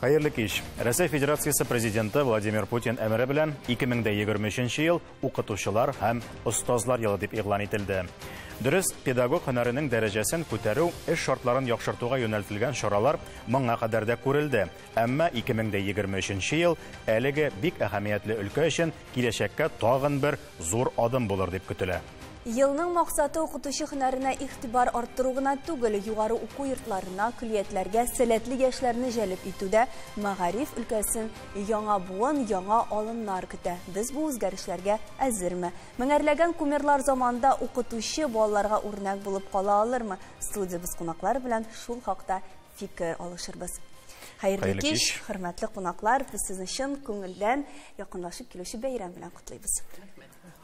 Хәерле кич. Рәсәй Федерациясе Президенты Владимир Путин әмере белән 2023 ел укытучылар һәм остазлар елы дип игълан ителде. Дөрес, педагог һөнәренең дәрәҗәсен күтәрү, эш шартларын яхшыртуга юнәлтелгән чаралар моңа кадәр дә күрелде. Әмма 2023 ел әлеге бик әһәмиятле өлкә өчен киләчәккә тагын бер зур адым булыр дип көтелә. Елның максаты укытучы һөнәренә игътибар арттыру гына түгел, югары уку йортларына, көллиятләргә сәләтле яшьләрне җәлеп итүдә мәгариф өлкәсен яңа буын, яңа алымнар көтә. Без бу үзгәрешләргә әзерме? Меңәрләгән кумирлар заманында укытучы балаларга үрнәк булып кала алырмы? Студиябез кунаклары белән шул хакта фикер алышырбыз. Хәерле кич, хөрмәтле кунаклар, без сезне чын күңелдән якынлашып килүче бәйрәм белән котлыйбыз.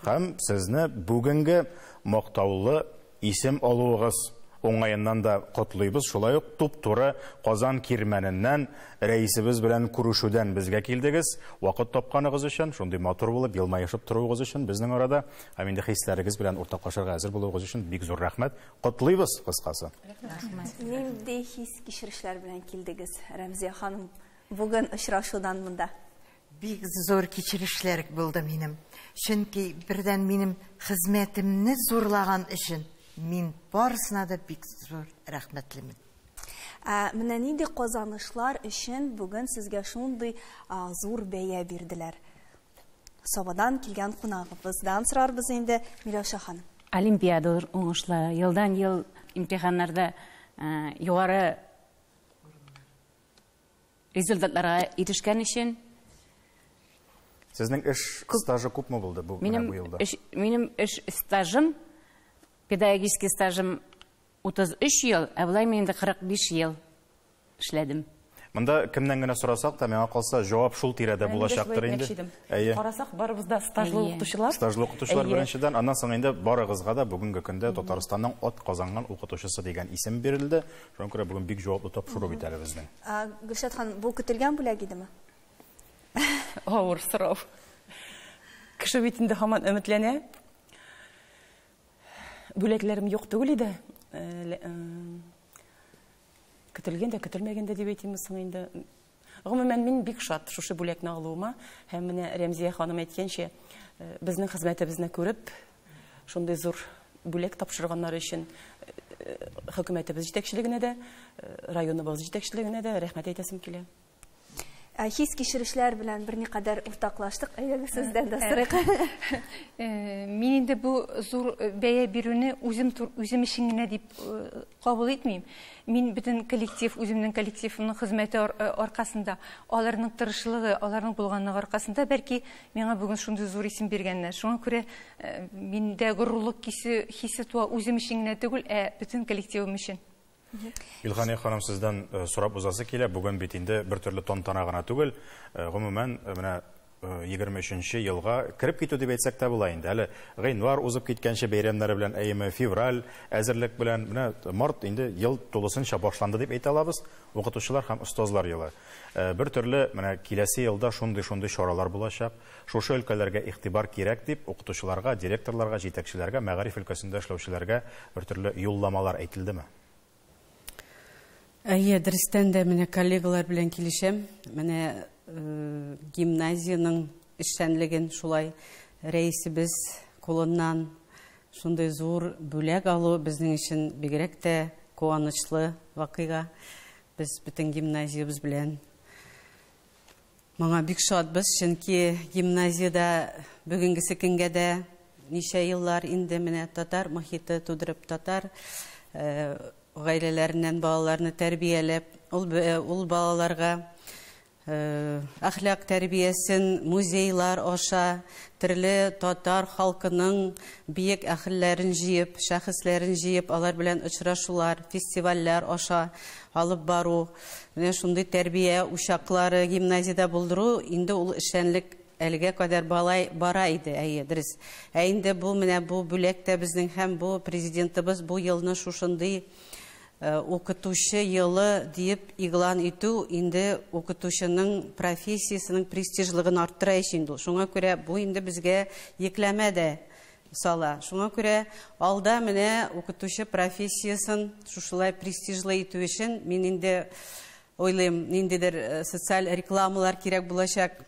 Һәм сезне бүгенге мактаулы исем алуыгыз уңаеннан да котлыйбыз. Шулай ук туп-туры Казан Кирмәненнән рәисебез белән күрешүдән безгә килдегез. Вакыт тапканыгыз өчен, шундый матур булып, елмаешып торуыгыз өчен безнең арада һәм инде хисләрегез белән уртаклашырга әзер булуыгыз өчен бик зур рәхмәт. Котлыйбыз, кыскасы. Рәхмәт. Нинди хис-кичерешләр белән килдегез, Рәмзия ханым, бүген очрашудан монда? Бик зур кичерешләр булды минем. Чөнки бердән минем хезмәтемне зурлаган өчен мин барысына да бик зур рәхмәтлемен. Менә нинди казанышлар өчен бүген сезгә шундый зур бәя бирделәр? Сабадан килгән кунагыбыздан сорарбыз инде, Миләүшә ханым. Олимпиада уңышлы, елдан-ел имтиханнарда югары результатларга ирешкән өчен. Сезнең эш стажы күпме булды бу елда? Минем эш стажым, педагогический стажым 33 ел, ә болай мин инде 45 ел эшләдем. Монда кемнән генә сорасак та, миңа калса, җавап шул тирәдә булачактыр инде. Әйе. Карасак, барыбыз да стажлы укытучылар. Стажлы укытучылар беренчедән, аннан соң инде барыгызга да бүгенге көндә Татарстанның ат казанган укытучысы дигән исем бирелде. Шуңа күрә бүген бик җаваплы тапшыру бит әле безнең. Гөлшат ханым, бу көтелгән бүләк идеме? Авыр сорау. Кеше бит инде һаман өметләнә. Бүләкләрем юк түгел иде. Көтелгән дә, көтелмәгән дә дип әйтимме соң инде. Гомумән, мин бик шат шушы бүләкне алуыма. Һәм менә Рәмзия ханым әйткәнчә, безнең хезмәтебезне күреп, шундый зур бүләк тапшырганнар өчен хөкүмәтебез җитәкчелегенә дә, районыбыз җитәкчелегенә дә рәхмәт әйтәсем килә. Хис кичерешләр белән берникадәр уртаклаштык. Әйдәгез, сездән дә сорыйк. Мин инде бу зур бәя бирүне үзем өчен генә дип кабул итмим. Мин бөтен коллектив, үземнең коллективымның хезмәте аркасында, аларның тырышлыгы, аларның булганлыгы аркасында бәлки миңа бүген шундый зур исем биргәннәр. Шуңа күрә миндә горурлык хисе туа үзем өчен генә түгел, ә бөтен коллективым өчен. Илхания ханым, сездән сорап узасы килә. Бүген бит инде бер төрле тантана гына түгел. Гомумән, менә 23 елга кереп китү дип әйтсәк тә була инде. Әле гыйнвар узып киткәнче бәйрәмнәре белән, әйеме, февраль әзерлек белән, менә март инде ел тулысынча башланды дип әйтә алабыз. Укытучылар һәм остазлар елы. Бер төрле менә киләсе елда шундый-шундый чаралар булачак. Шушы өлкәләргә игътибар кирәк дип укытучыларга, директорларга, җитәкчеләргә, мәгариф өлкәсендә эшләүчеләргә бер төрле юлламалар әйтелдеме? Әйе, дөрестән дә менә коллегалар белән килешәм. Менә гимназиянең эшчәнлеген шулай рәисебез кулыннан шундый зур бүләк алу безнең өчен бигрәк тә куанычлы вакыйга. Без бөтен гимназиябез белән моңа бик шатбыз, чөнки гимназиядә бүгенгесе көнгә дә ничә еллар инде менә татар мохите тудырып, татар гаиләләреннән балаларны тәрбияләп, ул балаларга әхлак тәрбиясен музейлар аша, төрле татар халкының бөек әһелләрен җыеп, шәхесләрен җыеп, алар белән очрашулар, фестивальләр аша алып бару, менә шундый тәрбия учаклары гимназиядә булдыру, инде ул эшчәнлек әлегә кадәр бара иде, әйе, дөрес. Ә инде бу менә бу бүләк тә безнең һәм бу президентыбыз бу елны шушындый укытучы елы диеп игълан итү инде укытучының профессиясенең престижлыгын арттыра ич инде. Шуңа күрә бу инде безгә йөкләмә дә сала. Шуңа күрә алда менә укытучы профессиясен шушылай престижлы итү өчен мин инде уйлыйм, ниндидер социаль рекламалар кирәк булачак.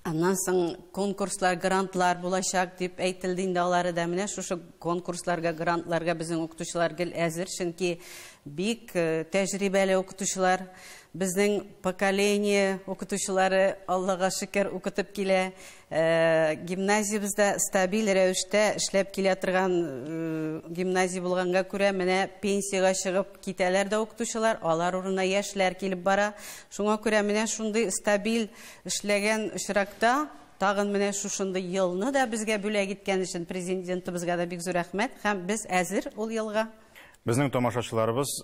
Аннан соң конкурслар, грантлар булачак дип әйтелде инде алары да. Менә шушы конкурсларга, грантларга безнең укытучылар гел әзер, чөнки бик тәҗрибәле укытучылар. Безнең поколение укытучылары, Аллага шөкер, укытып килә. Гимназиябездә стабиль рәвештә эшләп килә торган гимназия булганга күрә, менә пенсиягә чыгып китәләр дә укытучылар, алар урынына яшьләр килеп бара. Шуңа күрә менә шундый стабиль эшләгән очракта тагын менә шушындый елны да безгә бүләк иткән өчен президентыбызга да бик зур рәхмәт, һәм без әзер ул елга. Безнең тамашачыларыбыз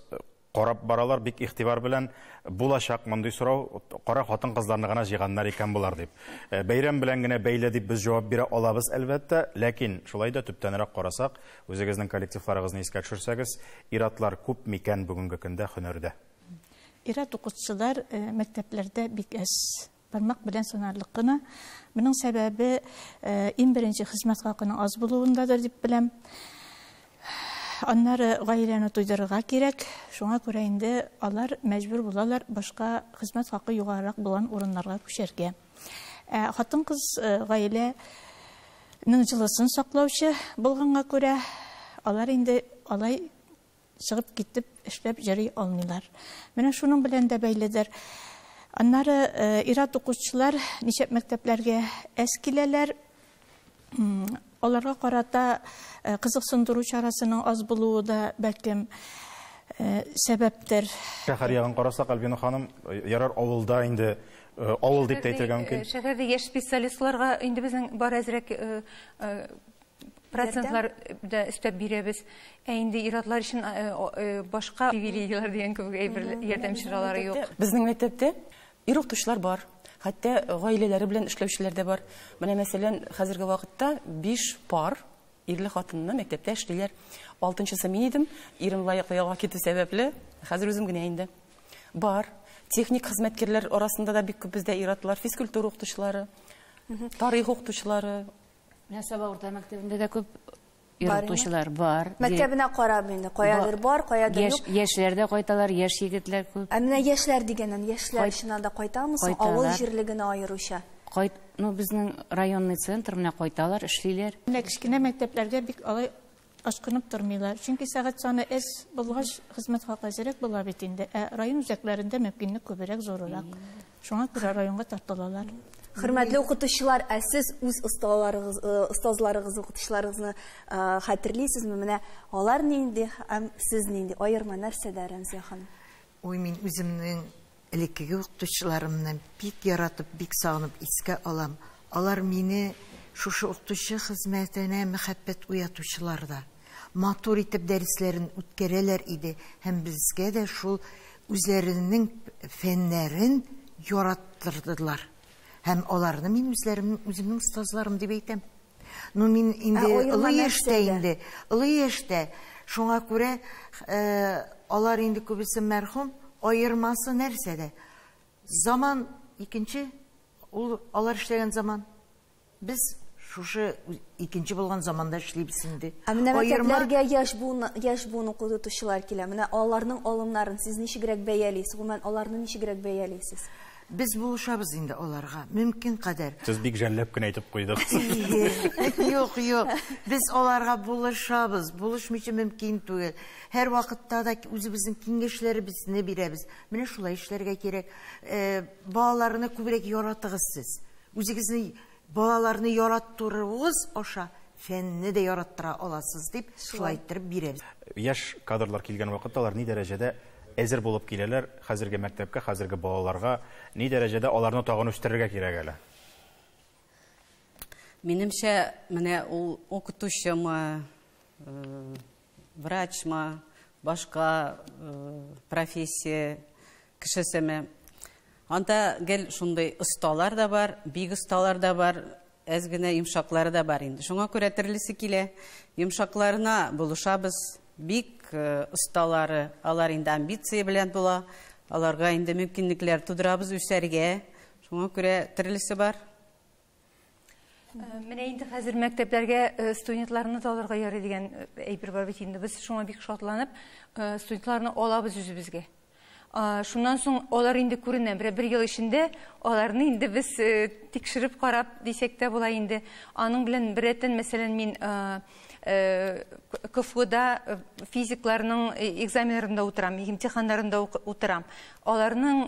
карап баралар бик игътибар белән, булачак мондый сорау, кара хатын-кызларны гына җыйганнар икән булар дип. Бәйрәм белән генә бәйле дип без җавап бирә алабыз әлбәттә, ләкин шулай да төптәнрәк карасак, үзегезнең коллективларыгызны искә төшерсәгез, ир-атлар күп микән бүгенге көндә һөнәрдә? Ир-ат укытучылар мәктәпләрдә бик әз. Бармак белән санарлык кына. Моның сәбәбе иң беренче хезмәт хакының аз булуындадыр дип беләм. Аннары гаиләне туйдырырга кирәк. Шуңа күрә инде алар мәҗбүр булалар башка хезмәт хакы югарырак булган урыннарга күчәргә. Хатын-кыз гаиләнең җылысын саклаучы булганга күрә алар инде алай чыгып китеп эшләп йөри алмыйлар. Менә шуның белән дә бәйледер. Аннары ир-ат укытучылар ничә мәктәпләргә әз киләләр. Аларга карата кызыксындыру чарасының аз булуы да бәлкем сәбәптер. Шәһәр ягын карасак, Альбина ханым, ярар авылда инде авыл дип тә әйтергә мөмкин. Шәһәрдә яшь специалистларга инде безнең бар әзрәк процентлар да өстәп бирәбез. Ә инде ир-атлар өчен башка привилегияләр дигән кебек әйбер ярдәм чаралары юк. Безнең мәктәптә ир укытучылар бар. Хәтта гаиләләре белән эшләүчеләр дә бар. Менә мәсәлән, хәзерге вакытта 5 пар ирле хатынны мәктәптә эшлиләр. 6-нчысы мин идем, ирем лаеклы ялга китү сәбәпле, хәзер үзем генә инде. Бар. Техник хезмәткәрләр арасында да бик күп бездә ир-атлар, физкультура укытучылары, тарих укытучылары. Менә Саба урта мәктәбендә дә күп ир укытучылар бар. Мәктәбенә карап инде, каядыр бар, каядыр юк. Яшьләр дә кайталар, яшь егетләр күп. Ә менә яшьләр дигәннән, яшьләр чыннан да кайтамы соң авыл җирлегенә аеруча? Кайт, ну безнең районный центр менә кайталар, эшлиләр. Менә кечкенә мәктәпләргә бик алай ашкынып тормыйлар. Чөнки сәгать саны әз булгач, хезмәт хакы әзрәк була бит инде. Ә район үзәкләрендә мөмкинлек күбрәк, зуррак. Шуңа күрә районга тартылалар. Хөрмәтле укытучылар, ә сез үз остазларыгыз, остазларыгыз, укытучыларыгызны хәтерлисезме? Менә алар нинди һәм сез нинди? Аерма нәрсәдә, Рәмзия ханым? Ой, мин үземнең элеккеге укытучыларымны бик яратып, бик сагынып искә алам. Алар мине шушы укытучы хезмәтенә мәхәббәт уятучылар да. Матур итеп дәресләрен үткәрәләр иде һәм безгә дә шул үзләренең фәннәрен яраттырдылар. Һәм аларны мин үзләрем, үземнең остазларым дип әйтәм. Ну, мин инде олы яшьтә инде, олы яшьтә. Шуңа күрә алар инде күбесе мәрхүм, аермасы нәрсәдә? Заман икенче, ул алар эшләгән заман. Без шушы икенче булган заманда эшлибез инде. Ә менә мәктәпләргә яшь буын укытучылар килә. Менә аларның алымнарын сез ничегрәк бәялисез? Гомумән, аларны ничегрәк бәялисез? Без булышабыз инде аларга, мөмкин кадәр. Сез бик жәлләп кенә әйтеп куйдыгыз. Юк, юк. Без аларга булышабыз, булышмыйча мөмкин түгел. Һәр вакытта да үзебезнең киңәшләребезне бирәбез. Менә шулай эшләргә кирәк. Балаларны күбрәк яратыгыз сез. Үзегезне балаларны яраттыруыгыз аша фәнне дә яраттыра аласыз дип шулай иттереп бирәбез. Яшь кадрлар килгән вакытта алар ни дәрәҗәдә әзер булып киләләр хәзерге мәктәпкә, хәзерге балаларга, ни дәрәҗәдә аларны тагын үстерергә кирәк әле? Минемчә, менә ул укытучымы, врачмы, башка профессия кешесеме, анда гел шундый осталар да бар, бик осталар да бар, әз генә йомшаклары да бар инде. Шуңа күрә төрлесе килә. Йомшакларына булышабыз. Бик осталары, алар инде амбиция белән була, аларга инде мөмкинлекләр тудырабыз үсәргә. Шуңа күрә төрлесе бар. Менә инде хәзер мәктәпләргә студентларны да алырга ярый дигән әйбер бар бит инде. Без шуңа бик шатланып, студентларны алабыз үзебезгә. Шуннан соң алар инде күренә. Бер ел эчендә аларны инде без тикшереп карап дисәк тә була инде. Аның белән беррәттән, мәсәлән, мин КФУда физикларның экзаменнарында утырам, имтиханнарында утырам. Аларның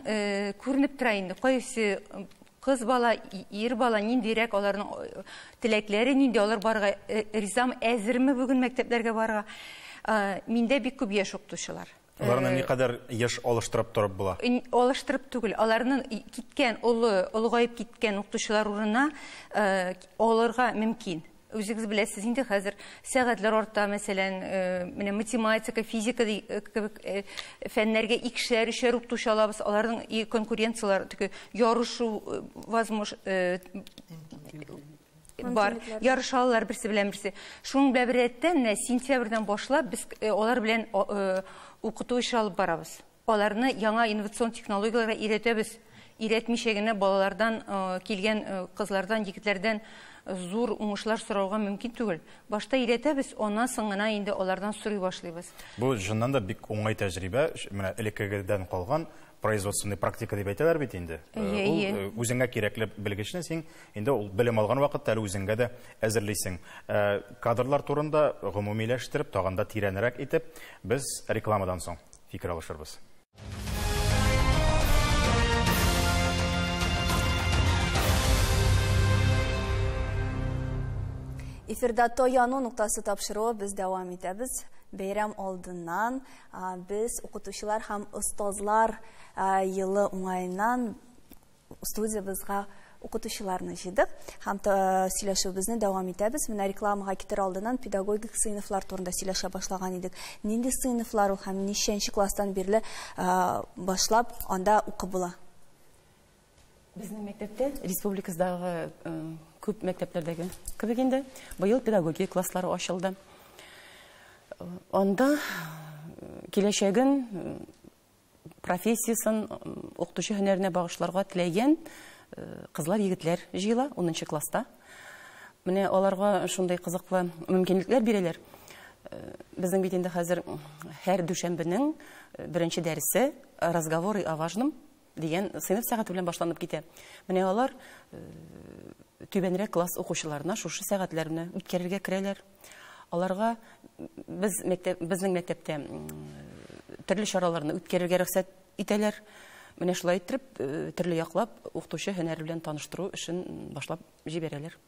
күренеп тора инде, кайсы кыз бала, ир бала, ниндирәк аларның теләкләре, нинди алар барырга ризамы, әзерме бүген мәктәпләргә барырга. Миндә бик күп яшь укытучылар. Аларны никадәр яшь алыштырып торып була? Алыштырып түгел, аларның киткән, олы, олыгаеп киткән укытучылар урынына алырга мөмкин. Үзегез беләсез инде, хәзер сәгатьләр арта, мәсәлән, менә математика, физика кебек фәннәргә икешәр, өчәр укытучы алабыз, аларның конкуренцияләр, теге ярышу возможно бар, ярышалар берсе белән берсе. Шуның белән беррәттән, менә сентябрьдән башлап без алар белән укыту эше алып барабыз. Аларны яңа инновацион технологияләргә өйрәтәбез. Өйрәтмичә генә балалардан килгән кызлардан, егетләрдән зур уңышлар сорауга мөмкин түгел. Башта өйрәтәбез, аннан соң гына инде алардан сорый башлыйбыз. Бу чыннан да бик уңай тәҗрибә, менә элеккегедән калган производственный практика дип әйтәләр бит инде. Ул үзеңә кирәкле белгечне син инде ул белем алган вакытта әле үзеңгә дә әзерлисең. Кадрлар турында гомумиләштереп, тагын да тирәнрәк итеп без рекламадан соң фикер алышырбыз. Эфирда Таяну ноктасы тапшыруы без дәвам итәбез. Бәйрәм алдыннан без укытучылар һәм остазлар елы уңаеннан студиябызга укытучыларны җыйдык һәм сөйләшүебезне дәвам итәбез. Менә рекламага китер алдыннан педагогик сыйныфлар турында сөйләшә башлаган идек. Нинди сыйныфлар ул һәм ничәнче класстан бирле башлап анда укып була? Безнең мәктәптә, республикабыздагы күп мәктәпләрдәге кебек инде, быел педагогия класслары ачылды. Анда киләчәген, профессиясын укытучы һөнәренә багышларга теләгән кызлар, егетләр җыела 10 класста. Менә аларга шундый кызыклы мөмкинлекләр бирәләр. Безнең бит инде хәзер һәр дүшәмбенең беренче дәресе «Разговоры о важном» дигән сыйныф сәгате белән башланып китә. Менә алар түбәнрәк класс укучыларына шушы сәгатьләрне үткәрергә керәләр. Аларга без мәктәп, безнең мәктәптә төрле чараларны үткәрергә рөхсәт итәләр. Менә шулай итеп, төрле яклап укытучы һөнәре белән таныштыру эшен башлап җибәрәләр.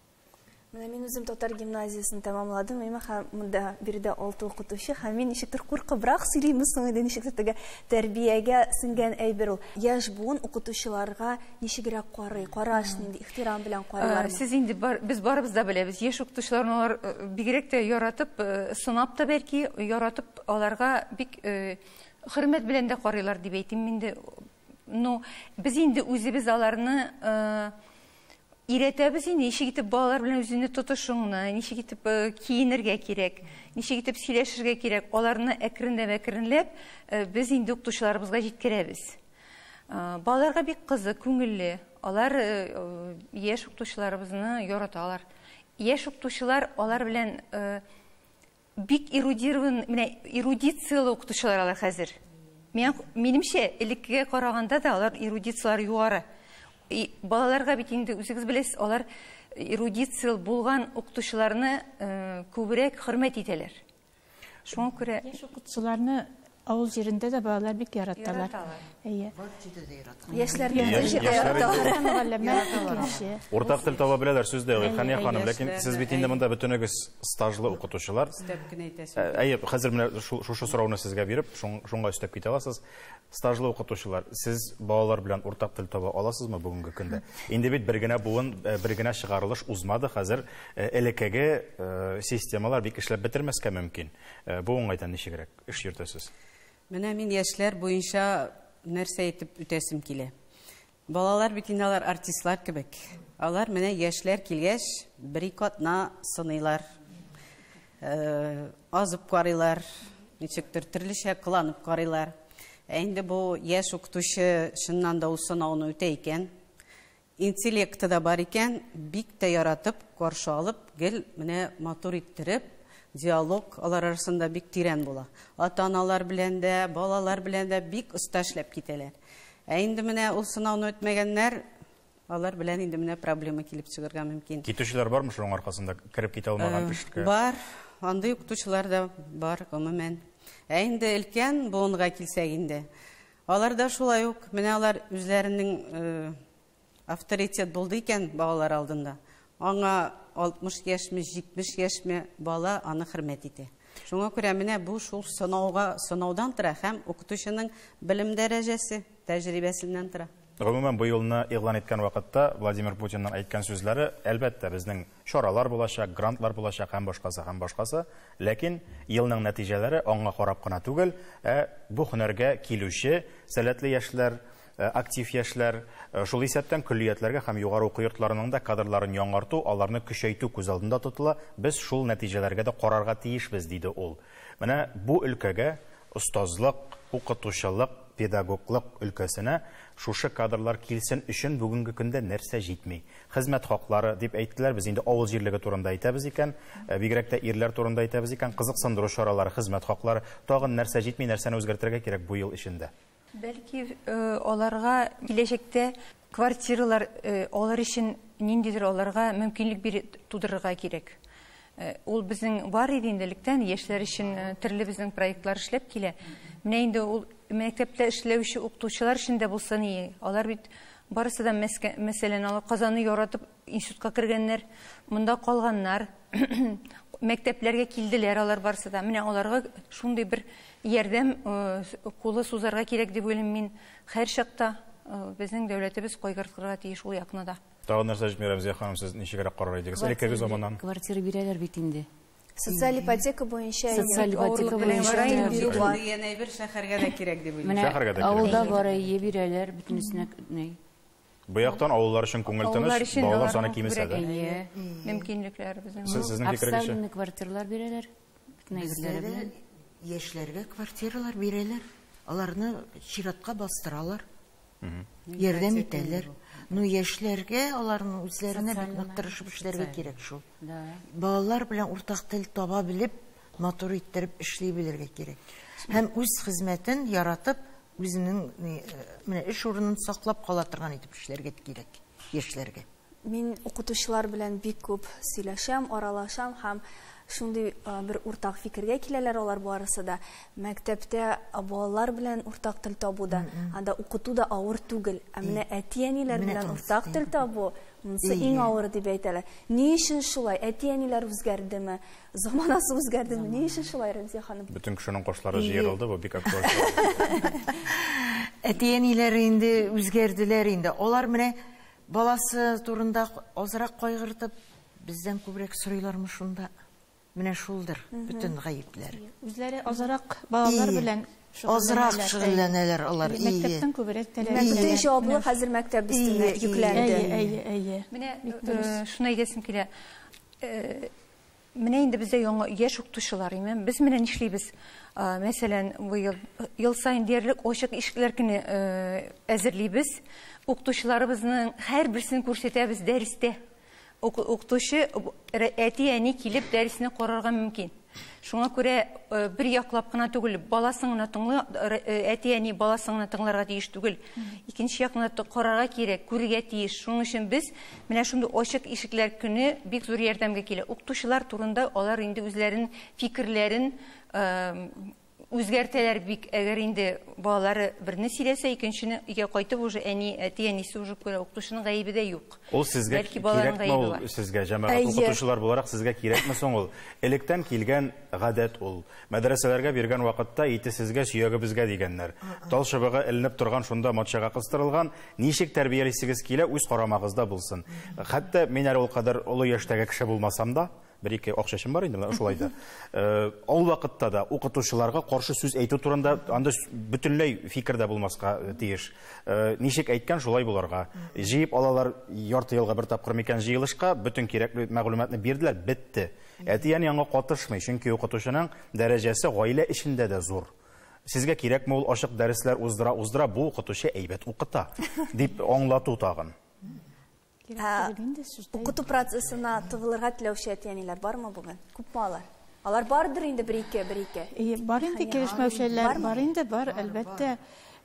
Менә мин үзем татар гимназиясен тәмамладым, әмма һәм монда биредә 6 укытучы, һәм мин ничектер куркыбрак сөйлим, соң инде ничектер теге тәрбиягә сеңгән әйбер ул. Яшь буын укытучыларга ничегрәк карый, караш нинди ихтирам белән карыйлар? Сез инде бар, без барыбыз да беләбез, яшь укытучыларны алар бигрәк тә яратып, сынап та бәлки яратып, аларга бик хөрмәт белән дә карыйлар дип әйтим инде. Ну, без инде үзебез аларны өйрәтәбез инде, ничек итеп балалар белән үзеңне тотышыңны, ничек итеп киенергә кирәк, ничек итеп сөйләшергә кирәк. Аларны әкренләп-әкренләп без инде укытучыларыбызга җиткерәбез. Балаларга бик кызык, күңелле. Алар яшь укытучыларыбызны яраталар. Яшь укытучылар алар белән бик эрудирован, менә эрудицияле укытучылар алар хәзер. Минемчә, элеккегә караганда да алар эрудицияләре югары. Балаларга бит инде үзегез беләсез, алар эрудицияле булган укытучыларны күбрәк хөрмәт итәләр. Шуңа күрә яшь укытучыларны авыл җирендә дә балалар бик яраталар. Әйе. Яшьләрне яраталар. Уртак тел таба беләләр, сүз дә юк, Илхания ханым, ләкин сез бит инде монда бөтенегез стажлы укытучылар. Өстәп кенә әйтәсем. Әйе, хәзер менә шушы сорауны сезгә биреп, шуңа өстәп китә аласыз. Стажлы укытучылар, сез балалар белән уртак тел таба аласызмы бүгенге көндә? Инде бит бер генә буын, бер генә чыгарылыш узмады, хәзер элеккеге системалар бик эшләп бетермәскә мөмкин. Бу уңайдан ничегрәк эш йөртәсез? Менә мин яшьләр буенча нәрсә әйтеп үтәсем килә. Балалар бит инде алар артистлар кебек. Алар менә яшьләр килгәч, бер-ике атна сыныйлар, азып карыйлар, ничектер төрлечә кыланып карыйлар. Ә инде бу яшь укытучы чыннан да ул сынауны үтә икән, интеллекты да бар икән, бик тә яратып, каршы алып, гел менә матур иттереп, Диалог алар арасында бик тирән була. Ата-аналар белән дә, балалар белән дә бик оста эшләп китәләр. Ә инде менә ул сынауны үтмәгәннәр, алар белән инде менә проблема килеп чыгарга мөмкин. Китүчеләр бармы шуның аркасында кереп китә алмаган эшкә? Бар, андый укытучылар да бар, гомумән. Ә инде өлкән буынга килсәк инде, алар да шулай ук, менә алар үзләренең авторитет булды икән балалар алдында. Аңа 60 яшьме, 70 яшьме бала аны хөрмәт итә. Шуңа күрә менә бу шул сынаудан тора һәм укытучының белем дәрәҗәсе, тәҗрибәсеннән тора. Гомумән, бу елны игълан иткән вакытта Владимир Путинның әйткән сүзләре, әлбәттә, безнең чаралар булачак, грантлар булачак һәм башкасы, һәм башкасы. Ләкин елның нәтиҗәләре аңа карап кына түгел, ә бу һөнәргә килүче сәләтле яшьләр, актив яшьләр, шул исәптән көллиятләргә һәм югары уку йортларының да кадрларын яңарту, аларны көчәйтү күз алдында тотыла. Без шул нәтиҗәләргә дә карарга тиешбез, диде ул. Менә бу өлкәгә остазлык, укытучылык, педагоглык өлкәсенә шушы кадрлар килсен өчен бүгенге көндә нәрсә җитми? Хезмәт хаклары дип әйттеләр, без инде авыл җирлеге турында әйтәбез икән, бигрәк тә ирләр турында әйтәбез икән, кызыксындыру чаралары, хезмәт хаклары, тагын нәрсә җитми, нәрсәне үзгәртергә кирәк бу ел эчендә? Бәлки аларга киләчәктә квартиралар алар өчен ниндидер аларга мөмкинлек биреп тудырырга кирәк. Ул безнең бар иде инде электән, яшьләр өчен төрле безнең проектлар эшләп килә. Менә инде ул мәктәптә эшләүче укытучылар өчен дә булса ни, алар бит барысы да мәсәлән, алар Казанны яратып институтка кергәннәр, монда калганнар, мәктәпләргә килделәр алар барысы да. Менә аларга шундый бер ярдәм кулы сузарга кирәк дип уйлыйм мин. Һәр чакта безнең дәүләтебез кайгыртырга тиеш ул якны да. Тагын нәрсә җитми, Рәмзия ханым, сез ничегрәк карар идегез? Элеккеге заманнан. Квартира бирәләр бит инде. Социаль ипотека буенча Социаль ипотека буенча дигән әйбер шәһәргә дә кирәк дип уйлыйм. Шәһәргә дә кирәк. Авылда бар, әйе, бирәләр, бөтенесенә ни. Бу яктан авыллар өчен күңел тыныч, балалар саны кимесә дә. Мөмкинлекләр безнең. Сезнең фикерегезчә? Обставленный квартиралар бирәләр, бөтен әйберләре белән. Яшьләргә квартиралар бирәләр, аларны чиратка бастыралар, ярдәм итәләр. Ну, яшьләргә аларның үзләренә бик нык тырышып эшләргә кирәк шул. Балалар белән уртак тел таба белеп, матур иттереп эшли белергә кирәк. Һәм үз хезмәтен яратып, үзенең менә эш урынын саклап кала торган итеп эшләргә кирәк яшьләргә. Мин укытучылар белән бик күп сөйләшәм, аралашам һәм шундый бер уртак фикергә киләләр алар барысы да. Мәктәптә балалар белән уртак тел табу да, анда укыту да авыр түгел. Ә менә әти-әниләр белән уртак тел табу, монысы иң авыры дип әйтәләр. Ни өчен шулай? Әти-әниләр үзгәрдеме? Заманасы үзгәрдеме? Ни өчен шулай, Рәмзия ханым? Бөтен кешенең кашлары җыерылды, бу бик актуаль. Әти-әниләр инде үзгәрделәр инде. Алар менә баласы турында азрак кайгыртып, бездән күбрәк сорыйлармы шунда? Менә шулдыр бөтен гаепләр. Үзләре азрак балалар белән азрак шөгыльләнәләр алар. Мәктәптән күбрәк таләп итәләр. Бөтен җаваплылык хәзер мәктәп өстенә йөкләнде. Әйе, әйе. Менә шуны әйтәсем килә. Менә инде бездә яңа яшь укытучылар, име? Без менә нишлибез? Мәсәлән, бу ел саен диярлек ачык ишекләр көне әзерлибез. Укытучыларыбызның һәрберсен күрсәтәбез дәрестә. Укытучы әти-әни килеп дәресне карарга мөмкин. Шуңа күрә бер яклап кына түгел, баласын гына тыңлый, әти-әни баласын гына тыңларга тиеш түгел. Икенче якны карарга кирәк, күрергә тиеш. Шуның өчен без менә шундый ачык ишекләр көне бик зур ярдәмгә килә. Укытучылар турында алар инде үзләренең фикерләрен үзгәртәләр бик. Әгәр инде балалары берне сөйләсә, икенчене өйгә кайтып уже әни, әти-әнисе уже күрә, укытучының гаебе дә юк. Ул сезгә кирәкме ул, сезгә җәмәгать укытучылар буларак сезгә кирәкме соң ул? Электән килгән гадәт ул. Мәдрәсәләргә биргән вакытта ите сезгә, сөяге безгә дигәннәр. Тал чыбыгы эленеп торган шунда матчага кыстырылган, ничек тәрбиялисегез килә, үз карамагызда булсын. Хәтта мин әле ул кадәр олы яшьтәге кеше булмасам да, бер-ике акчашым бар инде, менә шулай да. Ул вакытта да укытучыларга каршы сүз әйтү турында анда бөтенләй фикер дә булмаска тиеш. Ничек әйткән, шулай буларга. Җыеп алалар ярты елга бер тапкыр микән җыелышка, бөтен кирәкле мәгълүматны бирделәр, бетте. Әти-әни аңа катышмый, чөнки укытучының дәрәҗәсе гаилә эчендә дә зур. Сезгә кирәкме ул ачык дәресләр уздыра-уздыра, бу укытучы әйбәт укыта дип аңлату тагын. Укыту процессына тыгылырга теләүче әти-әниләр бармы бүген? Күпме алар? Алар бардыр инде бер-ике, бер-ике. Бар инде килешмәүчеләр, бар инде, бар, әлбәттә.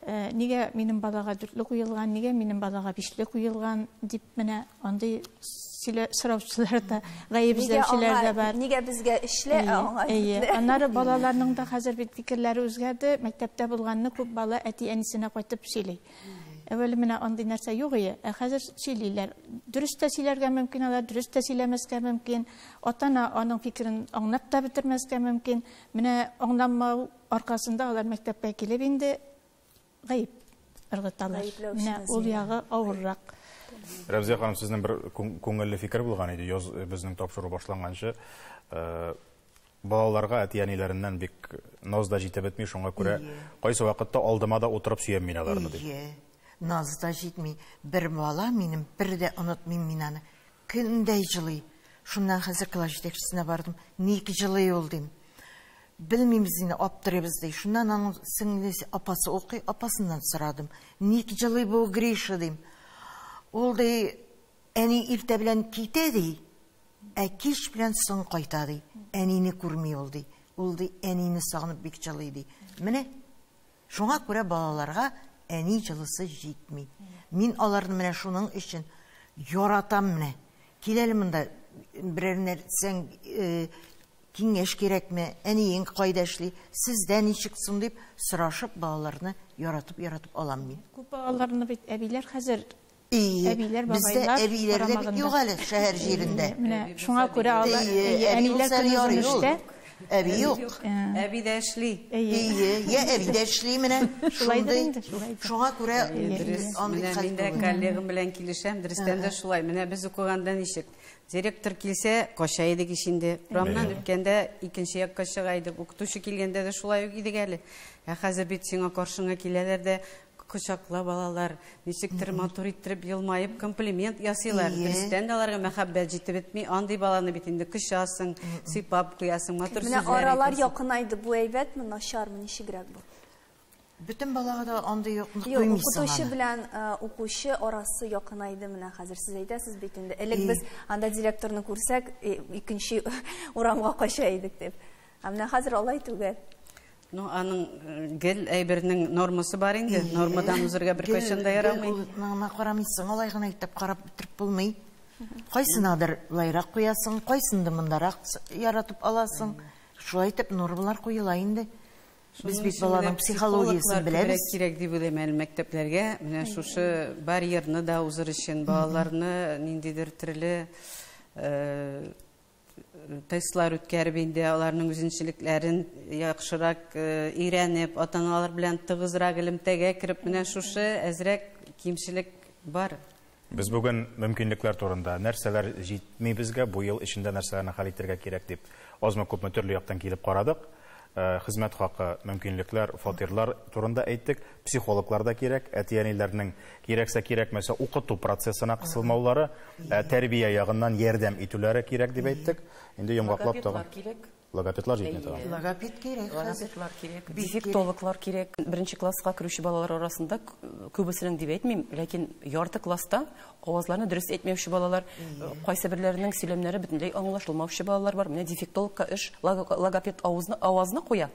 Нигә минем балага дүртле куелган, нигә минем балага бишле куелган дип менә андый сораучылар да, гаеп эзләүчеләр дә бар. Нигә безгә өчле, ә аңа дүртле? Аннары балаларның да хәзер бит фикерләре үзгәрде. Мәктәптә булганны күп бала әти-әнисенә кайтып сөйли. Әүвәле менә андый нәрсә юк иде, ә хәзер сөйлиләр. Дөрес тә сөйләргә мөмкин алар, дөрес тә сөйләмәскә мөмкин. Ата-ана аның фикерен аңлап та бетермәскә мөмкин. Менә аңламау аркасында алар мәктәпкә килеп инде гаеп ыргыталар. Менә ул ягы авыррак. Рәмзия ханым, сезнең бер күңелле фикер булган иде, яз безнең тапшыру башланганчы. Балаларга әти-әниләреннән бик наз да җитеп бетми, шуңа күрә кайсы вакытта алдыма да утырып сөям мин аларны дип. Наз да җитми. Бер бала минем, бер дә онытмыйм мин аны. Көн дә җылый. Шуннан хәзер класс җитәкчесенә бардым. Ник җылый ул дим. Белмибез инде, аптырыйбыз ди. Шуннан аның сеңлесе, апасы укый, апасыннан сорадым. Ник җылый бу Гриша дим. Ул ди, әни иртә белән китә ди, ә кич белән соң кайта ди. Әнине күрми ул ди. Ул ди, әнине сагынып бик җылый ди. Менә шуңа күрә балаларга әни җылысы җитми. Мин аларны менә шуның өчен яратам менә. Киләле монда берәр нәрсәң киңәш кирәкме, әниең кайда эшли, сездә ничек соң дип сорашып балаларны яратып-яратып алам мин. Күп балаларны бит әбиләр хәзер әбиләр, бабайлар әбиләр дә бит юк әле шәһәр җирендә. Менә шуңа күрә алар әниләр көне эштә. Әби юк. Әби дә эшли. Әйе, әби дә эшли менә. Шулайдыр инде, шулай. Шуңа күрә менә мин дә коллегам белән килешәм, дөрестән дә шулай. Менә без укыганда ничек? Директор килсә, кача идек ич инде. Урамнан үткәндә икенче якка чыга идек. Укытучы килгәндә дә шулай ук идек әле. Ә хәзер бит сиңа каршыңа киләләр дә кочаклап алалар, ничектер матур иттереп елмаеп комплимент ясыйлар. Дөрестән дә аларга мәхәббәт җитеп бетми. Андый баланы бит инде кочасың, сыйпап куясың, матур сүзләр. Менә аралар якынайды. Бу әйбәтме, начармы, ничегрәк бу? Бөтен балага да андый юкны куймыйсың. Укытучы белән укучы арасы якынайды менә хәзер. Сез әйтәсез бит инде. Элек без анда директорны күрсәк, икенче урамга кача идек дип. Ә менә хәзер алай түгел. Ну, аның гел әйбернең нормасы бар инде. Нормадан узырга бер кайчан да ярамый. Гел карамыйсың, алай гына итеп карап бетереп булмый. Кайсынадыр лайрак куясың, кайсында мондарак яратып аласың. Шулай итеп нормалар куела инде. Без бит баланың психологиясын беләбез. Кирәк дип уйлыйм әле мәктәпләргә. Менә шушы барьерны да узыр өчен балаларны ниндидер төрле тестлар үткәреп инде аларның үзенчәлекләрен яхшырак өйрәнеп, ата-аналар белән тыгызрак элемтәгә кереп, менә шушы әзрәк кимчелек бар. Без бүген мөмкинлекләр турында, нәрсәләр җитми безгә, бу ел эчендә нәрсәләрне хәл итәргә кирәк дип азмы-күпме төрле яктан килеп карадык. Хезмәт хакы, мөмкинлекләр, фатирлар турында әйттек. Психологлар да кирәк, әти-әниләрнең кирәксә кирәкмәсә укыту процессына кысылмаулары, тәрбия ягыннан ярдәм итүләре кирәк дип әйттек. Инде йомгаклап тагын. Логопедлар җитми тагын. Логопед кирәк. Логопедлар кирәк. Дефектологлар кирәк. Беренче класска керүче балалар арасында күбесенең дип әйтмим, ләкин ярты класста авазларны дөрес әйтмәүче балалар, кайсы берләренең сөйләмнәре бөтенләй аңлашылмаучы балалар бар. Менә дефектологка эш, логопед авазны куя.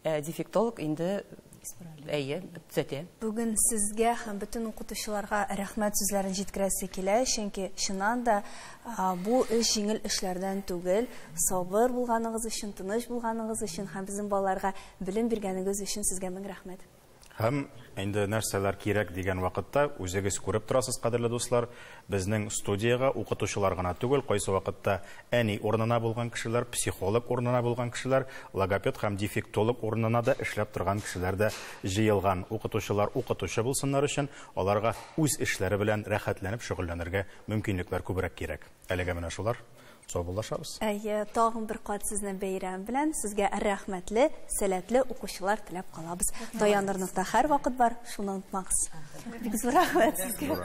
Дефектолог инде әйе, төзәтә. Бүген сезгә һәм бөтен укытучыларга рәхмәт сүзләрен җиткерәсе килә, чөнки чыннан да бу эш җиңел эшләрдән түгел. Сабыр булганыгыз өчен, тыныч булганыгыз өчен һәм безнең балаларга белем биргәнегез өчен сезгә мең рәхмәт. Һәм инде нәрсәләр кирәк дигән вакытта үзегез күреп торасыз, кадерле дуслар, безнең студиягә укытучылар гына түгел, кайсы вакытта әни урынына булган кешеләр, психолог урынына булган кешеләр, логопед һәм дефектолог урынына да эшләп торган кешеләр дә җыелган. Укытучылар укытучы булсыннар өчен аларга үз эшләре белән рәхәтләнеп шөгыльләнергә мөмкинлекләр күбрәк кирәк. Әлегә менә шулар. Саубуллашабыз. Әйе, тагын бер кат сезне бәйрәм белән, сезгә рәхмәтле, сәләтле укучылар теләп калабыз. Таянырныкта һәр вакыт бар, шуны онытмагыз. Бик зур рәхмәт сезгә.